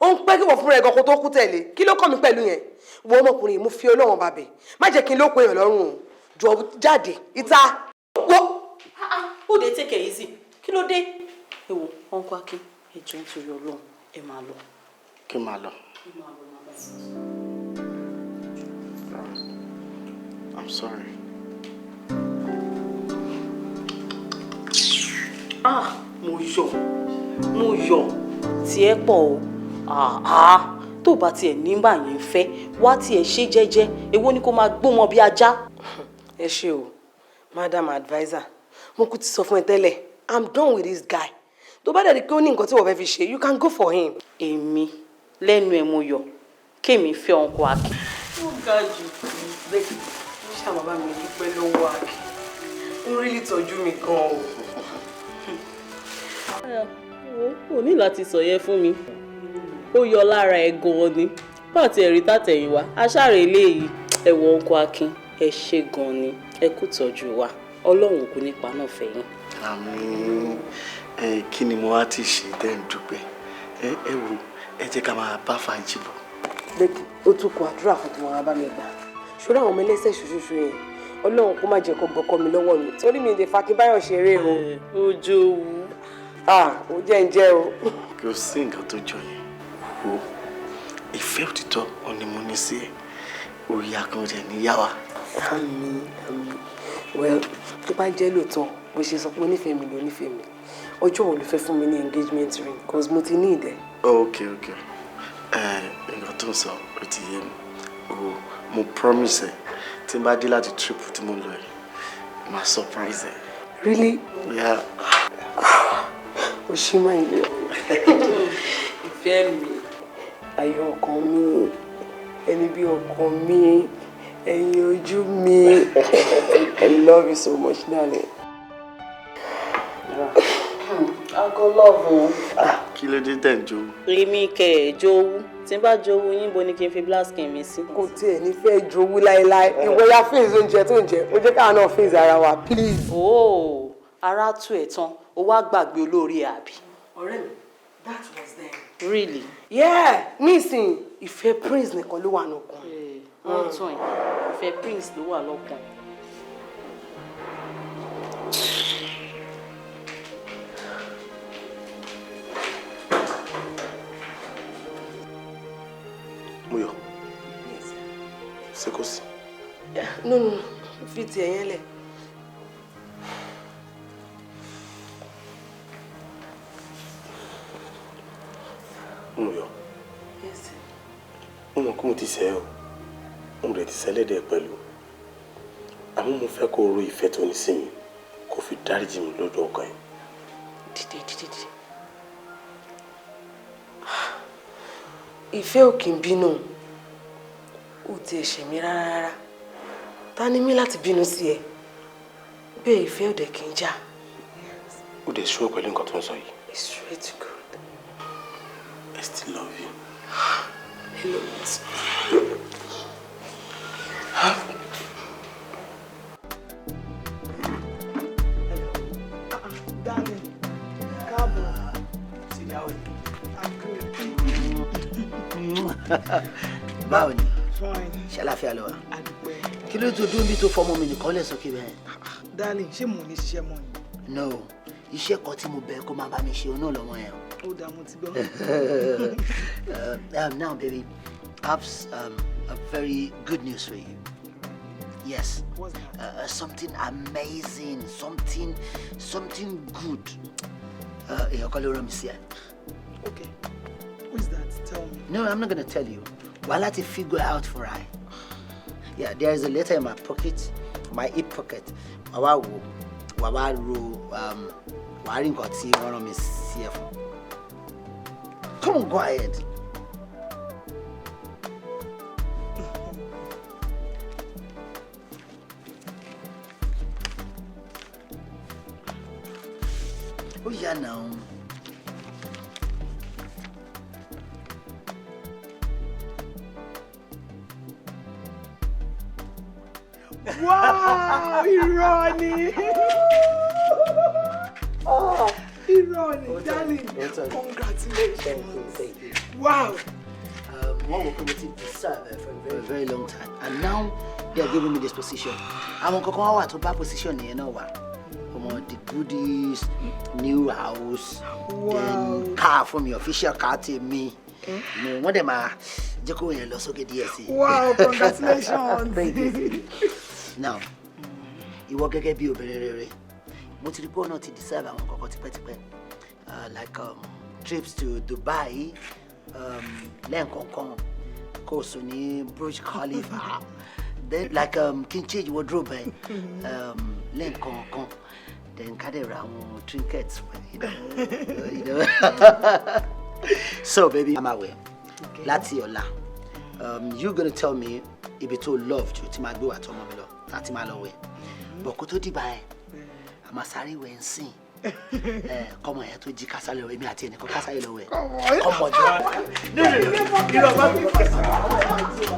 ó ń pẹ́ kí wọ́n fúnra ẹ̀ gan kó tó kú tẹ̀lé. Kí ló kàn mí pẹ̀lú yẹn? Wo ọmọkùnrin yìí, mo fi Ọlọ́run bàbẹ̀, má jẹ́ kí n lóko èèyàn lọ́rùn o. Jọ, jáde ìta. Wo. Ó dé, take it easy. Kí ló dé? Ẹ wo, Uncle Akin, ẹ jọ̀ọ́, nítorí Ọlọ́run, ẹ máa lọ. Kí n máa lọ. Ẹ máa lọ, máa bá I'm sorry. Ah, mo yọ̀, mo yọ̀. Tiẹ̀ pọ̀ o. Ah ah, tó bá tiẹ̀ nígbà yẹn fẹ́ wá, tiẹ̀ ṣe jẹ́jẹ́. Èwo ni kó máa gbó mọ bí ajá? Ẹ ṣé o, madam adviser. Mo kú ti sọ fún ẹ tẹ́lẹ̀, I'm done with this guy. Tó bá dẹ̀ di pé ó ní nǹkan tí wọ́n fẹ́ fi ṣe, you can go for him. Èmi lẹ́nu ẹ̀, mo yọ̀, kémi fẹ́ Uncle Akin. Ó ga jù bẹ́ẹ̀. Ṣá bàbá mi dúpẹ́ lọ́wọ́ Akin, ó rí lè tọ́jú mi gan o. O ní láti sọ yẹn fún mi. Ó yọ lára ẹ gan-an ni pàtì ẹ̀rí tàtẹ̀yìnwá aṣáre eléyìí. Ẹ wọ, Uncle Akin, ẹ ṣé gan-an ni, ẹ kú tọ́jú wa. Ọlọ́run kò nípa náà fẹ̀yìn. Àmín. Ẹ kí ni mo wá ti ṣe tẹ́ ń dúpẹ́? Ẹ wo, ẹ jẹ́ ká máa bá fàájì bọ̀. Bẹ́ẹ̀ni, ó tún kọ àdúrà kan tó máa bá mi gbà. Ṣọlá, àwọn ọmọ ẹlẹ́sẹ̀ ṣoṣooṣo yẹn, Ọlọ́run kó má jẹ́ kó gbọ́kọ́ mi lọ́wọ́ mi, torí mi lè fa kí Báyọ̀ ṣeré o. Ojú owó. Ah, ó jẹ́ ń jẹ́ o. Kò sí nǹkan tó jọ yẹn. Wo, ìfẹ́ òtítọ́ ò ní mo ní sí ẹ, orí akọ̀jẹ̀ níyà wa. Àmín, àmín. Well, tó bá jẹ́ lóòótọ́ bó ṣe sọ pé onífẹ̀ẹ́ mi ló nífẹ̀ẹ́ mi, ọjọ́ wo ló fẹ́ fún mi ní engagement ring? Cause mo ti ní ìdẹ. Ok, ẹ nǹkan tó ń sọ ó ti yé mi o. Mo promise ẹ, tí n bá dé láti trip tí mo lọ yìí, máa surprise ẹ. Really? Yeah. O ṣí máa ń lé ìfẹ́ mi, ayọ̀ ọkàn mi, ẹni bí ọkàn mi, ẹ̀yin ojú mi. I love you so much, darling. Aago love o. Kí ló dé tẹ̀ ń jó? Èmi kẹ̀ ẹ̀ jowú. Tí n bá jowú yín, bo ni kí n fi black skin mi sí? Kò tiẹ̀ ní fẹ́ jowú láéláé. Ìwọ ya face oúnjẹ tó ń jẹ, ó jẹ́ káwa náà face ara wa, please. Ooo, ara tù ẹ̀ tán, o wá gbàgbé olórí ẹ̀, àbí? Ọ̀rẹ́ mi, that was then. Really? Yeah, nísìnyí ìfẹ́ Prince nìkan ló wà nùkan. Wọ́n tún ẹ̀, ìfẹ́ Prince ló wà lọ́kàn. Mọ́yọ̀, ṣé kò sí? No, fi tiẹ̀ yẹn lẹ̀. Mọ́yọ̀, Yes. mo mọ̀ kó mo ti ṣẹ̀ ẹ́ o, mo rẹ̀ ti ṣẹlẹ́dẹ̀ pẹ̀lú, àmọ́ mo fẹ́ kó o ro ìfẹ́ tó ní sí mi, kó fi dáríjì mi lọ́dọ̀ ọkàn ẹ̀. Dìde, dìde, dìde. Ìfẹ́ ò kì í bínú. Ó tiẹ̀ ṣẹ̀ mí rárá rárá. Ta ni mí láti bínú sí ẹ? Bẹ́ẹ̀, ìfẹ́ ò dẹ̀ kì í jà. Ó dẹ̀ ṣúọ̀ pẹ̀lú nǹkan tó ń sọ yìí? I swear to God. I still love you. I love you too. Darling. Báwo ni? Fine. Ṣé àlàáfíà ló wà? Àdúpẹ́. Kí ló tó dún bí tó fọmọ mi nìkan lẹ̀ sókè bẹ́ẹ̀? Darling, ṣé mò ń ní ṣiṣẹ́ mọ́ ni? No, iṣẹ́ kan tí mo bẹ̀ kó máa bá mi ṣe òun náà lọ́mọ yẹn. Ó dáa, mo ti gbọ́. Now, baby, I have a very good news for you. Yes. What's that? Something amazing, something good. Èèyàn kan ló rán mi sí ẹ. Okay. Who is that? Tell me. No, I'm not gonna tell you. Wàá láti figure out for I. Yeah, there is a letter in my pocket, my hip pocket. Wàá wá wò, wàá wá ro, wàá rí nǹkan tí wọ́n rán mi sí ẹ fún. Come on, go ahead. Ó yá now. Wow, irọ́ ni. Irọ́ ni, darling. Congratulations. Wow. Wọ́n wò pé mo ti deserve it for a very, very long time, and now they are giving me this position. Àwọn kankan wá wà tó bá position yẹn náà wà. Ọmọ, the goodies, new house, Wow. then car fún mi, official car tèmi. Wọ́n dẹ̀ máa jẹ́ kó yẹn lọ sókè díẹ̀ sí i. Wow, congratulations. Thank you. Now, ìwọ gẹ́gẹ́ bí obìnrin rere, mo ti rí pé ọ̀nà ti deserve àwọn kankan tipẹ́tipẹ́, like trips to Dubai, lẹ́ẹ̀kọ̀ọ̀kan kó o sùn ní Burj Khalifa, then like kí n change wardrobe ẹ lẹ́ẹ̀kọ̀ọ̀kan, then ká dẹ̀ ra àwọn trinkets. So baby, I'm aware. Láti ọ̀la, you gonna tell me ibi tó love jù tí máa gbé wà tó ọmọ mi lọ láti máa lọ wẹ̀. Bọ̀ kó tó dìgbà ẹ̀, a máa sáré wẹ̀ ń sìn. Kọ́mọ yẹn tó jí kásálẹ̀ lọ, èmi àti ẹnìkan kásálẹ̀ lọ wẹ̀. Kọ́mọ jọ. No, no, no. Irọ́ bá mi kọ́.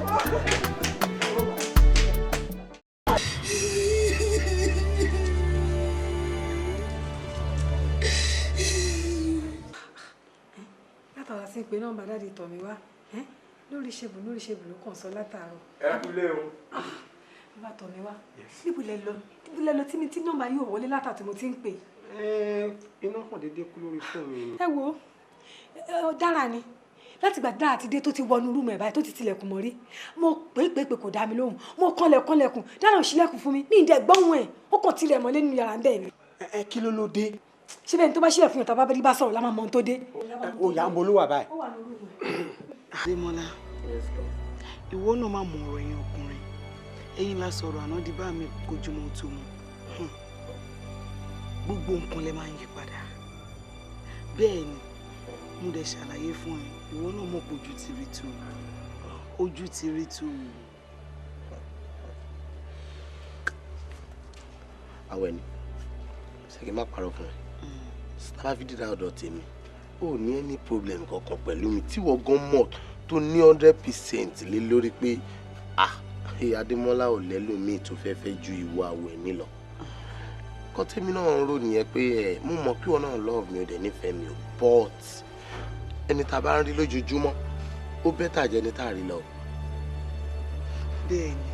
Látara sí pé nọ́mbà dáàdi tọ̀ mí wá lórí ṣebù lórí ṣebù ló kàn sọ látàárọ̀. Ẹ kúlé o. Bàbá tọ̀ mí wá, níbo lẹ lọ, níbo lẹ lọ tí mi tí nọ́mbà yóò wọlé látà tí mo ti ń pè. Iná kàn déédéé kú lórí fóònù mi ni. Ẹ wo, dára ni láti gbà dára ti dé tó ti wọnú rúùmù ẹ̀ báyìí tó ti tilẹ̀kùn mọ́rí. Mo pè pè pè kò dá mi lóhùn, mo kànlẹ̀ kànlẹ̀kùn, dára ò ṣílẹ̀kùn fún mi, mi ì dẹ̀ gbọ́hùn ẹ̀, ó kàn tilẹ̀ mọ́lé nínú yàrá ń bẹ̀ ni. Ẹ kí ló ló dé? Ṣé bẹ́ẹ̀ ni tó bá ṣílẹ̀ fún yàn tá a bá bá sọ̀rọ̀ la máa mọ ohun tó dé. Ó yà ń bolú wà báyìí. Ó wà ní rúùmù ẹ̀. Adémọ́lá, ìwọ náà máa mọ ọ̀rọ̀ ẹ̀yin ọkùnrin. Ẹ̀yin la sọ̀rọ̀ àná di bá mi kojúmọ́ tó mu. Gbogbo nǹkan lẹ máa ń yí padà. Bẹ́ẹ̀ ni, mo dẹ̀ ṣàlàyé fún ẹ, ìwọ náà mọ̀ pé ojú ti rí tó. Ojú ti rí tó. Àwẹ̀ ni, ṣé kí n má parọ́ fún ẹ? Sábà fi dídá ọ̀dọ̀ tèmi, ó ní any problem kankan pẹ̀lú mi tí wọ́n gan mọ̀ tó ní 100% lé lórí pé ah, Adémọ́lá ò lẹ́lòmíì tó fẹ́ fẹ́ ju ìwọ àwẹ̀ ní lọ. Kọ́ tèmi náà ń rò nìyẹn pé ẹ mo mọ̀ kí wọn náà love mi ò dẹ̀ nífẹ̀ẹ́ mi ò, but ẹni tá a bá ń rí lójoojúmọ́ ó bẹ́tà jẹ́ ẹni tá a rí lọ. Bẹ́ẹ̀ ni.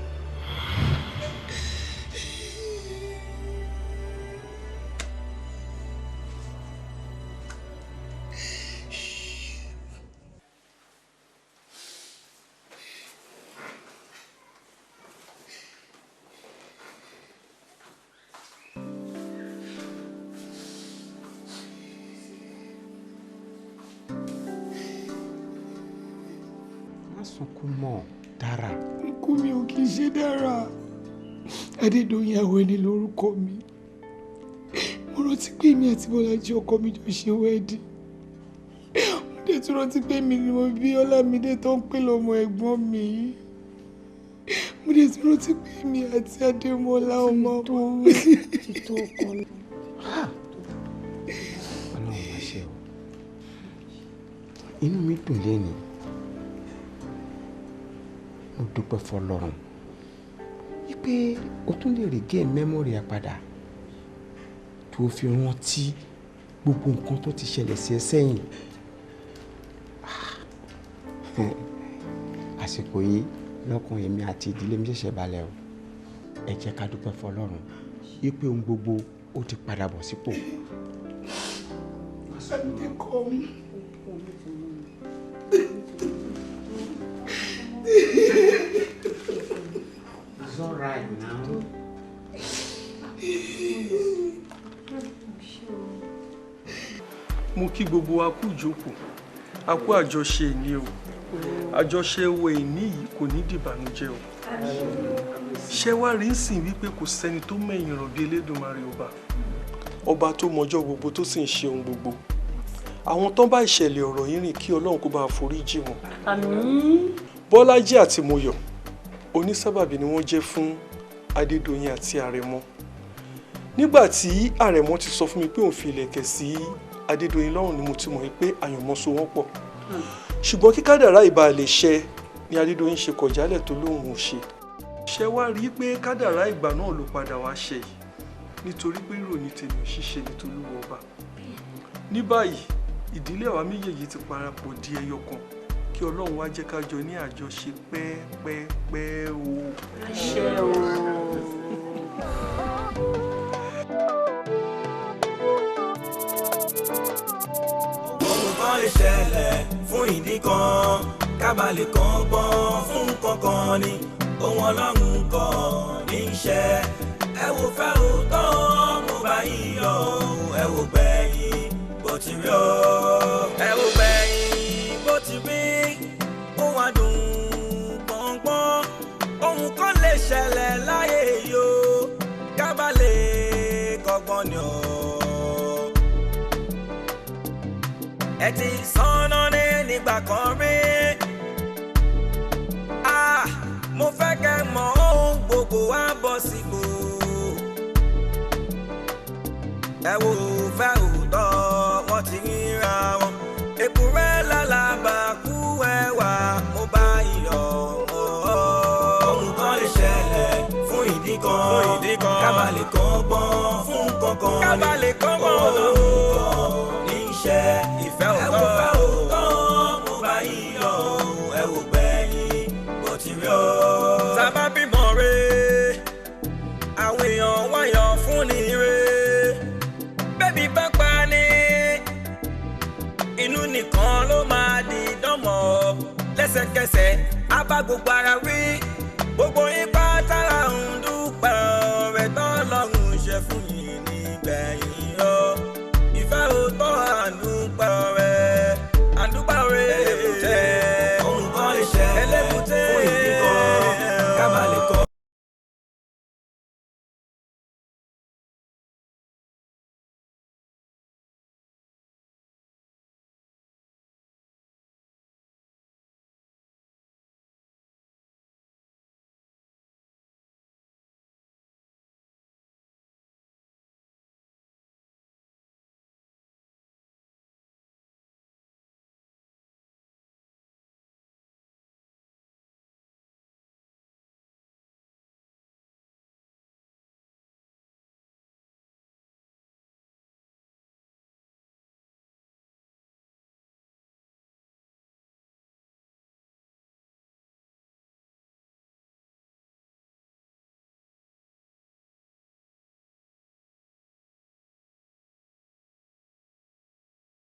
Má sunkún mọ́, Dára. Ikú mi ò kì í ṣe Dára. Adédoyin Àwẹ̀ní lórúkọ mi. Mo rántí pé èmi àti Bọ́lájí ọkọ mi jọ ṣe wẹ́ẹ̀dì. Mo dẹ̀ tún rántí pé èmi ni mo bí Ọlámídé tó ń pè lọ́mọ ẹ̀gbọ́n mi. Mo dẹ̀ tún rántí pé èmi àti Adémọ́lá ọmọ mi. Ti tó ọkọ mi. Ọlọ́run máa ṣe o. Inú mi dùn lénìí. Mo dúpẹ́ fọlọ́run wípé o tún lè regain memory ẹ padà tó fi rántí gbogbo nǹkan tó ti ṣẹlẹ̀ sí ẹ sẹ́yìn. Àsìkò yìí lọ́kàn èmi àti ìdílé mi ṣẹ̀ṣẹ̀ balẹ̀ o. Ẹ jẹ́ ká dúpẹ́ fọlọ́run wípé ohun gbogbo ó ti padà bọ̀ sípò. It's all right now. Mo kí gbogbo wa kú ìjókòó, a kú àjọṣe ìní o. Àjọṣe wo ìní yìí kò ní dìbànújẹ́ o. Ṣé wá rí sìn wípé kò sẹ́ni tó mẹ̀yìn ràn bí Elédùmarè ọba, ọba tó mọjọ́ gbogbo tó sì ń ṣe ohun gbogbo. Àwọn tó ń bá ìṣẹ̀lẹ̀ ọ̀rọ̀ yìí rìn, kí Ọlọ́run kó bá foríjì wọn. Àmín. Bọ́lájí àti Mọ́yọ̀ onísábàbí ni wọ́n jẹ́ fún Adédoyin àti Àrẹ̀mọ. Nígbà tí Àrẹ̀mọ ti sọ fún mi pé òun fi ìlẹ̀kẹ̀ sí Adédoyin lọ́rùn ni mo ti mọ̀ pé àyànmọ́ so wọ́n pọ̀. Ṣùgbọ́n kí kádàrá ìbá lè ṣẹ ni Adédoyin ṣe kọ̀jálẹ̀ tó lóun ò ṣe. Ṣé wá rí i pé kádàrá ìgbà náà ló padà wá ṣẹ yìí, nítorí pé ìròyìn tèmi ò ṣíṣe ní tolúwa ọba. Ní báyìí, ìdílé àwa méjèèjì ti parapọ̀ di ẹyọ kan, kí Ọlọ́run wá jẹ́ ká jọ ní àjọṣe pẹ́ẹ́pẹ́ẹ́pẹ́ o. Àṣẹ o. Ohun kan lè ṣẹlẹ̀ fún ìdí kan, ká bá lè kàn gbọ́n fún kankan ni ohun Ọlọ́run kan ní í ṣe. Ẹ wò fẹ́ òótọ́, mo bá yín yọ̀ o. Ẹ wò gbẹ̀yìn bó ti rí o. Ẹ wò gbẹ̀yìn bó ti rí, ohun adùn gbọ̀ngbọ̀n. Ohun kan lè ṣẹlẹ̀ láyé yìí o, ká bá lè kọ́gbọ́n ni o. Ẹ ti sọnà ní nígbà kan rí. Ah, mo fẹ́ kẹ́ mọ̀ ohun gbogbo wa bọ̀ sípò. Ẹ wo fẹ́ òótọ́, wọ́n ti ríra wọn. Èkúrẹ́ lálàbà kú ẹwà, mo bá iyọ̀ mọ́. Ohun kan lè ṣẹlẹ̀ fún ìdí kan, ká bá lè kọ́gbọ́n fún kankan ni. Ká bá lè kọ́gbọ́n ọlọ́run kan ní í ṣe. Ìfẹ́ òótọ́, ẹ wo fẹ́ òótọ́, mo bá iyọ̀, ẹ wò gbẹ̀yìn bó ti rí o. Sábà bímọ re, àwọn èèyàn wáyọ̀ fún ni re. Bébí bá pa ni, inú nìkan ló máa di dánmọ̀. Lẹ́sẹ̀kẹsẹ̀, á bá gbogbo ara wí. Gbogbo ipá tára ń dúpẹ́ ọ̀rẹ́ tọ́lọ́run ṣe fún yìí ní